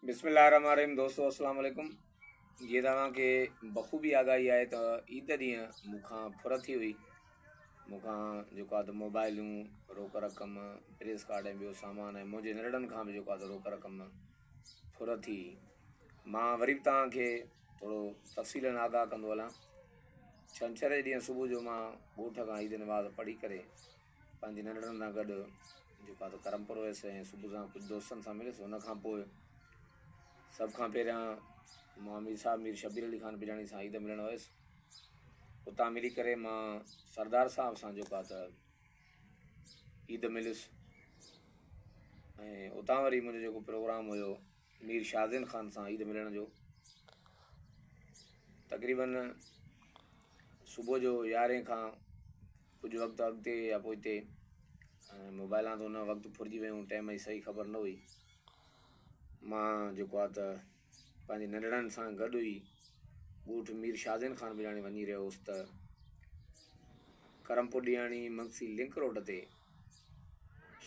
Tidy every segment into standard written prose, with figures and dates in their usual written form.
بسم الله الرحمن الرحيم دوستو السلام عليڪم جيئن توهان کي بخوبي آگاهي آهي ته عيد ڏينهن مون کان ڦر ٿي هئي مون کان جيڪو آهي ته موبائلون روڪ رقم پريس ڪارڊ ۽ ٻيو سامان ۽ منهنجي ننڍڙن کان به جيڪو آهي ته روڪ رقم ڦر ٿي مان وري به توهان کي ٿورو تفصيلن آگاهه ڪندو هلان ڇنڇر جي ڏينهن صبح جو مان ڳوٺ کان عيد نماز پڙهي ڪري پنهنجي ننڍڙن سان گڏ جيڪو آهي ته ڪرمپور ويس ۽ صبح سان ڪجهه دوستن سان مليس ان کان پوء سڀ کان پهريان مان مير صاحب مير شبير علي خان بجاڻي سان عيد ملڻ ويس اتان ملي ڪري مان سردار صاحب سان جيڪو آهي ته عيد مليس ۽ اتان وري منهنجو جيڪو پروگرام هيو مير شاهزين خان سان عيد ملڻ جو تقريبن صبح جو يارهين کان ڪجهه وقت اڳتي يا پوئتي ۽ موبائلان ته ان وقت ڦرجي ويون ٽائيم جي صحيح خبر نه هئي مان جيڪو آ ته پنهنجي ننڍڙن سان گڏ ئي ڳوٺ مير شاهزين خان بجاڻي وڃي رهيو هوس ته ڪرمپور ڏياڻي مگسي لنڪ روڊ تي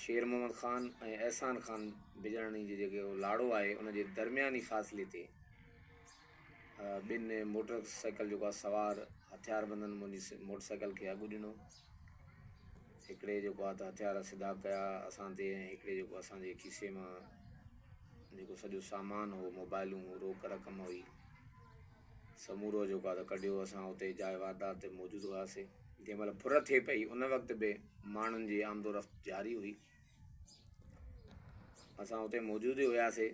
شير محمد خان ۽ احسان خان بجاڻي جي جيڪو لاڙو آهي ان جي درمياني فاصلي تي ٻن موٽر سائيڪل جيڪو آهي سوار هٿياربندن منهنجي موٽر سائيڪل کي اڳ ڏنو. هڪڙي جيڪو آهي ته هٿيار سڌا ڪيا اسان تي ۽ هڪڙي جيڪو اسان جي کيسي مان جيڪو سڄو سامان هو موبائلون روڪ رقم هئي سمورو جيڪو آهي ته ڪڍيو اسان اتي جاء واردات تي موجود هئاسي جنهن مهل ڦر ٿئي پئي ان وقت به ماڻهن جي آمدورفت جاري هئي. اسان اتي موجود ئي هياسي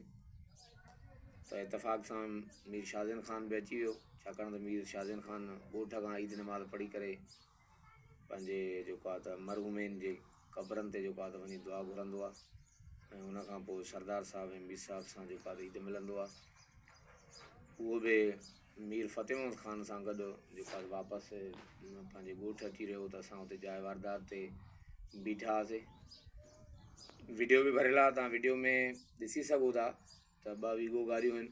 ته اتفاق سان مير شاهزين خان به اچي ويو ڇاڪاڻ ته مير شاهزين خان ڳوٺ کان عيد نماز پڙهي ڪري پنهنجي جيڪو آهي ته مرحومين جي قبرن تي جيڪو آهي ته وڃي دعا گهرندو آهي ۽ ان کان پوء سردار صاحب ۽ مير صاحب سان جيڪو آهي ته عيد ملندو آهي اهو به مير فتح محمد خان سان گڏ جيڪو آهي واپس پنهنجي ڳوٺ اچي رهيو ته اسان اتي جاء واردات تي بيٺا هئاسي وڊيو به ڀريل آهي تان وڊيو ۾ ڏسي سگهو ٿا ته ٻه ويگو گاڏيون آهن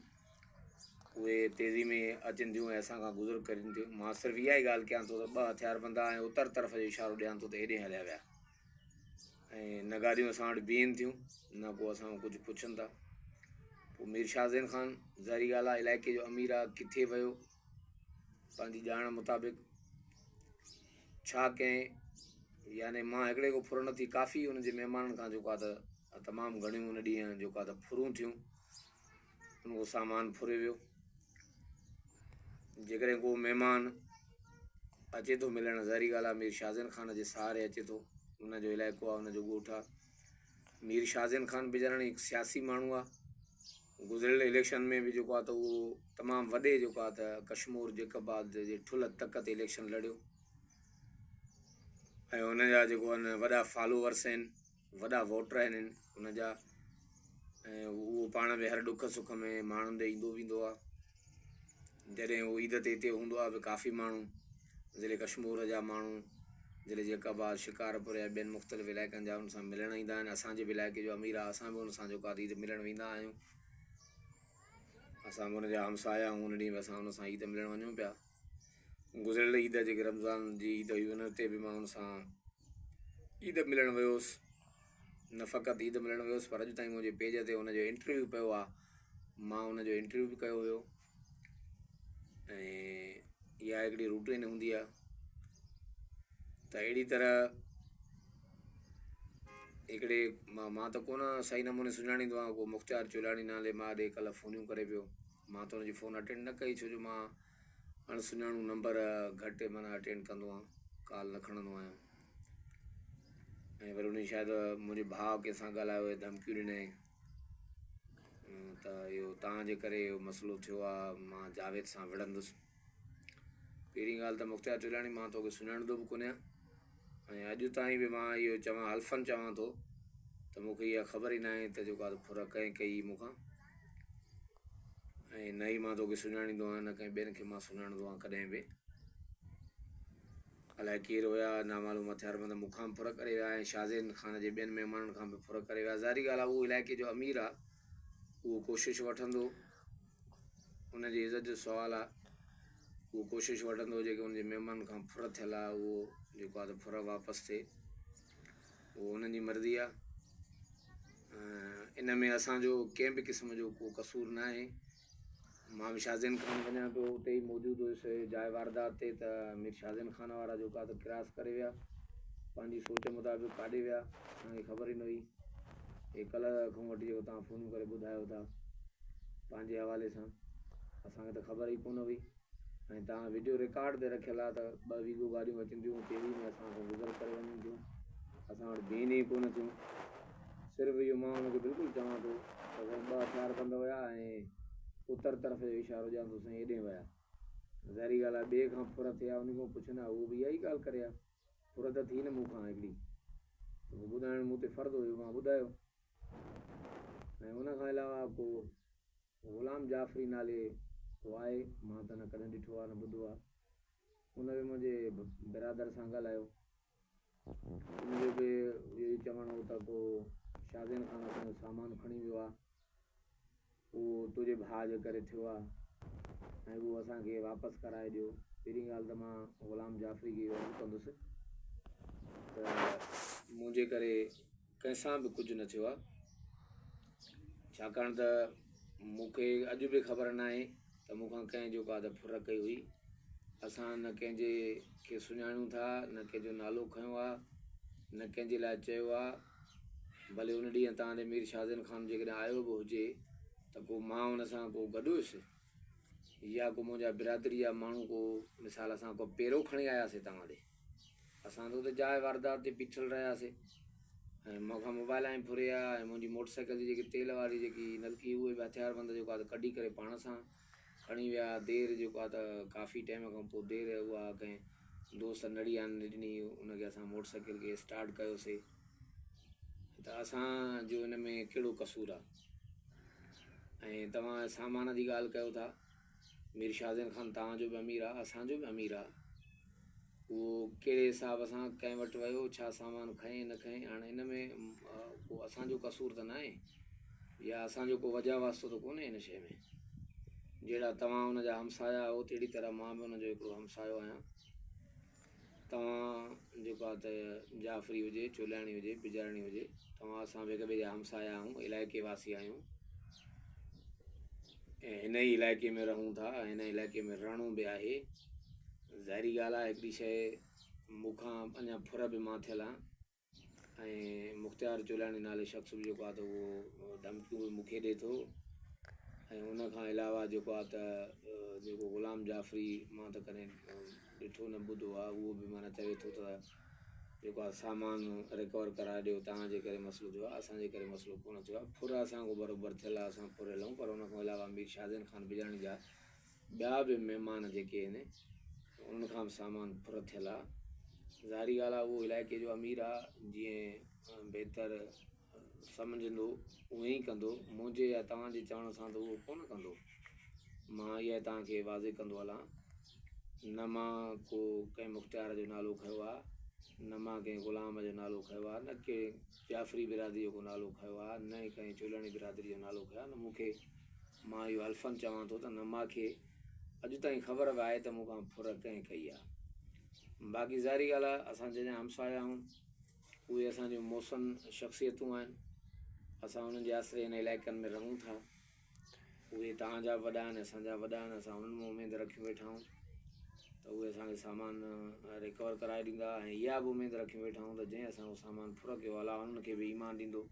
اهي تيزي ۾ اچن ٿيون ۽ اسان کان گذر ڪرين ٿيون مان صرف اها ئي ڳالهه ڪيان ٿو ته ٻه هٿيار بندا ۽ اتر طرف جو اشارو ڏيان ٿو ته هيڏي هليا ويا ۽ نه گاڏيون اسان وٽ بيهن ٿيون نه ڪو اسان کان ڪجهه پڇن ٿا پوء مير شاهزين خان ظاهري ڳالهه آهي علائقي جو امير آهي ڪٿي ويو پنهنجي ڄاڻ مطابق ڇا ڪئين يعني مان هڪڙي کو ڦر نه ٿي ڪافي ان جي مهمانن کان جيڪو آهي ته تمام گهڻيون ان ڏينهن جيڪو آهي ته ڦرون ٿيون ان کو سامان ڦري ويو جيڪڏهن ڪو مهمان اچي ٿو ملڻ ظاهري ڳالهه آهي مير شاهزين خان جي سهاري اچي ٿو ان جو علائقو آهي ان جو ڳوٺ آهي مير شاهزين خان بجاراڻي هڪ سياسي ماڻهو آهي گذريل اليڪشن ۾ به جيڪو آهي ته اهو تمام وڏي جيڪو آهي ته ڪشمور جيڪب آباد جي ٺلهه تڪ تي اليڪشن لڙيو ۽ ان جا جيڪو آهن وڏا فالوورس آهن وڏا ووٽر آهن ان جا ۽ اهو پاڻ به هر ڏک سک ۾ ماڻهن ڏي ايندو ويندو آهي جڏهن هو عيد تي هتي هوندو آهي به ڪافي ماڻهو ضلعي ڪشمور جا ماڻهو ضلعي جيڪب آباد شڪارپور يا ٻين مختلف علائقن جا ان سان ملڻ ايندا آهن اسانجي به علائقي جو امير آهي اسان به ان سان جيڪو آهي عيد ملڻ ويندا آهيون اسان به ان جا همسايا آهيون ان ڏينهن به اسان ان سان عيد ملڻ وڃون پيا گذريل عيد جيڪي رمضان جي عيد هئي ان تي به مان ان سان عيد ملڻ ويو هوس نه فقط عيد ملڻ ويو هوس پر اڄ تائين منهنجي پيج تي ان جو انٽرويو پيو آهي مان ان جو انٽرويو به ڪيو هيو ۽ اها هڪڙي روٽين هوندي آهي ته اهڙي طرح هڪڙي مان مان ته ڪونه صحيح نموني سڃاڻيندو آهيان ڪو مختيار چولاڻي نالي مان ڏي ڪلهه فونيون ڪري پيو مان ته ان جي فون اٽينڊ نه ڪئي ڇو جو مان اڻ سڃاڻو نمبر گهٽ معنيٰ اٽينڊ ڪندو آهيان ڪال نه کڻندو آهيان ۽ وري ان شايد منهنجي ڀاء ڪنهن سان ڳالهايو ڌمڪيون ڏنائين ته اهو توهان جي ڪري اهو مسئلو ٿيو آهي مان جاويد سان وڙهندس پهرين ڳالهه ته مختيار چولاڻي مان توکي سڃاڻندو به ڪونهيان ۽ اڄ تائين به مان اهو چوان حلفن چوان ٿو ته مونکي اها خبر ئي ناهي ته جيڪو آهي ڦر ڪنهن ڪئي مون کان ۽ نه ئي مان توکي سڃاڻيندو آهيان نه ڪنهن ٻين کي مان سڃاڻندو آهيان ڪڏهن به الائي ڪير هيا نامعلوم هٿياربند مون کان به ڦر ڪري ويا ۽ شاهزين خان جي ٻين مهمانن کان به ڦر ڪري ويا ظاهري ڳالهه آهي اهو علائقي جو امير آهي اهو ڪوشش وٺندو ان جي عزت جو سوال آهي اهو ڪوشش وٺندو جيڪي ان جي مهمانن کان ڦر ٿيل آهي اهو جيڪو آهي ته ڦر واپس ٿئي اهو انهن جي مرضي آهي. ان ۾ اسان جو ڪنهن به قسم جو ڪو قصور ناهي. مان به شاهزين خان وڃان پيو اتي ئي موجود هيس جاء واردات تي ته مير شاهزين خان وارا جيڪا ته ڪراس ڪري ويا پنهنجي سوچ مطابق ڪاڏي ويا اسان کي خبر ئي نه هئي. هي ڪلهه کان وٺي جيڪو توهان فونون ڪري ٻڌايو ٿا پنهنجي حوالي سان اسان کي ته خبر ئي ڪونه هئي. ۽ توهان وڊيو رڪارڊ تي رکيل آ ته ٻه ويگو گاڏيون اچن ٿيون تيزي ۾ اسان کان گذر ڪري وڃن ٿيون اسان وٽ بيهن ئي ڪونه ٿيون صرف اهو مان ان کي بلڪل چوان ٿو ته سائين ٻه هٿيار بند هيا ۽ اتر طرف جو اشارو ڏيان ٿو سائين ايڏي ويا ظاهري ڳالهه آ ٻئي کان ڦر ٿئي ها ان کان پڇن ها اهو به اها ئي ڳالهه ڪري ها ڦر ته ٿي نه مون کان هڪڙي ته پوء ٻڌائڻ مون تي فرض هيو مان ٻڌايو ۽ ان کان علاوه ڪو غلام جعفري نالي ڪو آهي، مان ته نه ڪڏهن ڏٺو آهي نه ٻڌو آهي. ان به منهنجي برادر سان ڳالهايو. ان جو به اهو ئي چوڻ هو ته ڪو شاهزين خان اسان جو سامان کڻي ويو آهي، اهو تنهنجي ڀاء جي ڪري ٿيو آهي ۽ اهو اسان کي واپس ڪرائي ڏيو. پهرين ڳالهه ته مان غلام جعفري کي اهو عرض ڪندس ته منهنجي ڪري ڪنهن سان به ڪجهه نه ٿيو آهي ڇاڪاڻ ته مون کي اڄ به خبر ناهي ته مون کان ڪنهن جو ڪا ته ڦر ڪئي هئي. اسان نه ڪنهن جي کي سڃاڻيون ٿا، نه ڪنهن جو نالو کنيو آهي، نه ڪنهن جي لاء چيو آهي. ڀلي ان ڏينهن تان ڏي مير شاهزين خان جيڪڏهن آيو به هجي ته ڪو مان ان سان ڪو گڏ هيس يا ڪو منهنجا برادري جا ماڻهو ڪو مثال اسان ڪو پيرو کڻي آياسي توهان ڏي. اسان ته اتي جاء واردات تي بيٺل رهياسي ۽ مون کان موبائل ائين ڦري ويا ۽ منهنجي موٽر سائيڪل جي جيڪي تيل واري جيڪي نلڪي اهي به هٿيار بند جيڪو آهي ته ڪڍي ڪري پاڻ سان کڻي ويا. دير جيڪو آهي ته ڪافي ٽائيم کان پوء دير اها ڪنهن دوست نڙي آڻي ڏني ان کي اسان موٽر سائيڪل کي اسٽارٽ ڪيوسي ته اسان جو ان ۾ ڪهڙو قصور آهي ۽ توهان سامان جي ڳالهه ڪيو ٿا. مير شاهزين خان توهان جو به امير آ اسان جو به امير آ اهو ڪهڙي حساب سان ڪنهن وٽ ويو ڇا سامان کنئي نه کنئي هاڻي ان ۾ ڪو اسان جو قصور ته ناهي يا اسان جو ڪو وجهه واسطو ته ڪونهي ان شيء ۾ جهڙا توهان ان جا همسايا آهيو تهڙي طرح مان به ان جو هڪڙو همسايو آهيان. توهان جيڪو آ ته جعفري هجي، چولياڻي هجي، بجارڻي هجي، توهان اسان به هڪ ٻئي جا همسايا آهيون، علائقي واسي آهيون ۽ هن ئي علائقي ۾ رهون ٿا ۽ هن علائقي ۾ رهڻو به آهي. ظاهري ڳالهه آهي هڪڙي شيء مون کان اڃا ڦر به مان ٿيل آهيان. ۽ مختيار چولاڻي نالي شخص به جيڪو آهي ته اهو ڌمڪيون به مون کي ڏئي ٿو ۽ ان کان علاوه جيڪو آهي ته جيڪو غلام جعفري مان ته ڪڏهن ڏٺو نه ٻڌو آهي اهو به معنيٰ چوي ٿو ته جيڪو آهي سامان ريڪور ڪرائي ڏيو توهان جي ڪري مسئلو ٿيو آهي اسان جي ڪري مسئلو ڪونه ٿيو آهي ڦر اسان کان بروبر ٿيل آهي اسان ڦريل آهيون پر ان کان علاوه مير شاهزين خان بجاڻي جا ٻيا به مهمان جيڪي آهن انهن کان به سامان ڦر ٿيل آ. ظاهري ڳالهه آ اهو علائقي جو امير آ جيئن بهتر سمجهندو اونئين ئي ڪندو. منهنجي يا توهان جي چوڻ سان ته اهو ڪونه ڪندو. مان اها توهان کي واضح ڪندو هلان نه مان ڪو ڪنهن مختيار جو نالو کنيو آ نه مان ڪنهن غلام جو نالو کنيو آ نه ڪنهن جعفري برادري جو ڪو نالو کنيو آ نه ئي ڪنهن چولياڻي برادري جو نالو کنيو آ نه مون کي مان اهو حلفاً چوان ٿو ته نه مان کي اڄ تائين خبر به آهي ته مون کان ڦر ڪنهن ڪئي آهي. باقي ظاهري ڳالهه آهي اسان جنهن جا همسايا آهيون اهي اسان جون محسن شخصيتون آهن. اسان انهن جي آسري هن علائقن ۾ رهون ٿا. اهي توهان جا به وڏا آهن اسان جا به وڏا آهن اسان انهن مان اميد رکيون ويٺا آهيون ته اهي اسان کي سامان ريڪور ڪرائي ڏيندا ۽ اها به اميد رکيون ويٺا آهيون ته جنهن اسان کان سامان ڦر ڪيو الله انهن کي به ايمان ڏيندو.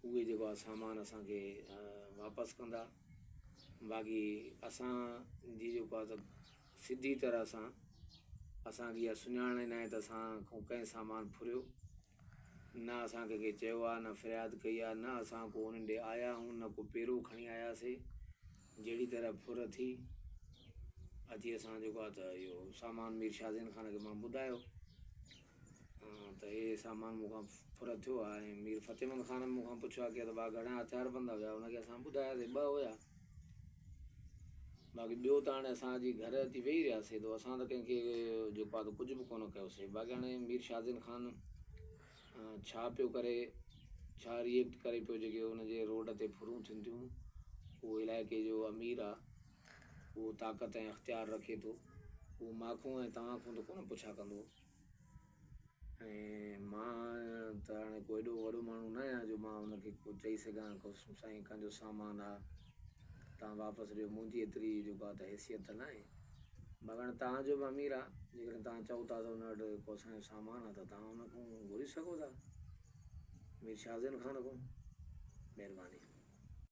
اهي جيڪو آهي سامان اسان کي واپس ڪندا باقي اسان جي جيڪو آهي ته سڌي طرح سان اسان کي اها سڃاڻ ئي ناهي ته اسان کان ڪنهن سامان ڦريو نه اسان ڪنهن کي چيو آهي نه فرياد ڪئي آهي نه اسان ڪو انهن ڏي آيا آهيون نه ڪو پيرو کڻي آياسي جهڙي طرح ڦر ٿي اچي اسان جيڪو آهي ته اهو سامان مير شاهزين خان کي مان ٻڌايو ته هي سامان مون کان ڦر ٿيو آهي ۽ مير فتح محمد خان به مون کان پڇيو آهي ته ڀاء گهڻا هٿيار بند هيا ان کي اسان ٻڌاياسي ٻه هيا باقي ٻيو ته هاڻي اسان اچي گهر اچي ويهي رهياسي ته اسان ته ڪنهن کي جيڪو آهي ڪجهه به ڪونه ڪيوسي باقي هاڻي مير شاهزين خان ڇا پيو ڪري ڇا ريئيڪٽ ڪري پيو جيڪي ان جي روڊ تي ڦرون ٿين ٿيون اهو علائقي جو امير آهي اهو طاقت ۽ اختيار رکي ٿو اهو ماکون ۽ توهان کان ته ڪونه پڇا ڪندو. ۽ مان ته هاڻي ڪو ايڏو وڏو ماڻهو نه آهيان جو مان ان کي ڪو چئي سگهان ڪو سائين ڪنهن جو سامان آ تان واپس ڏيو منهنجي ايتري جيڪو آ ته حيثيت ته ناهي مگر تان جو به امير آ جيڪڏهن تان چئو ٿا ته ان وٽ ڪو اسان جو سامان آ ته تان ان کان گهري سگهو ٿا مير شاهزين خان کان مهرباني.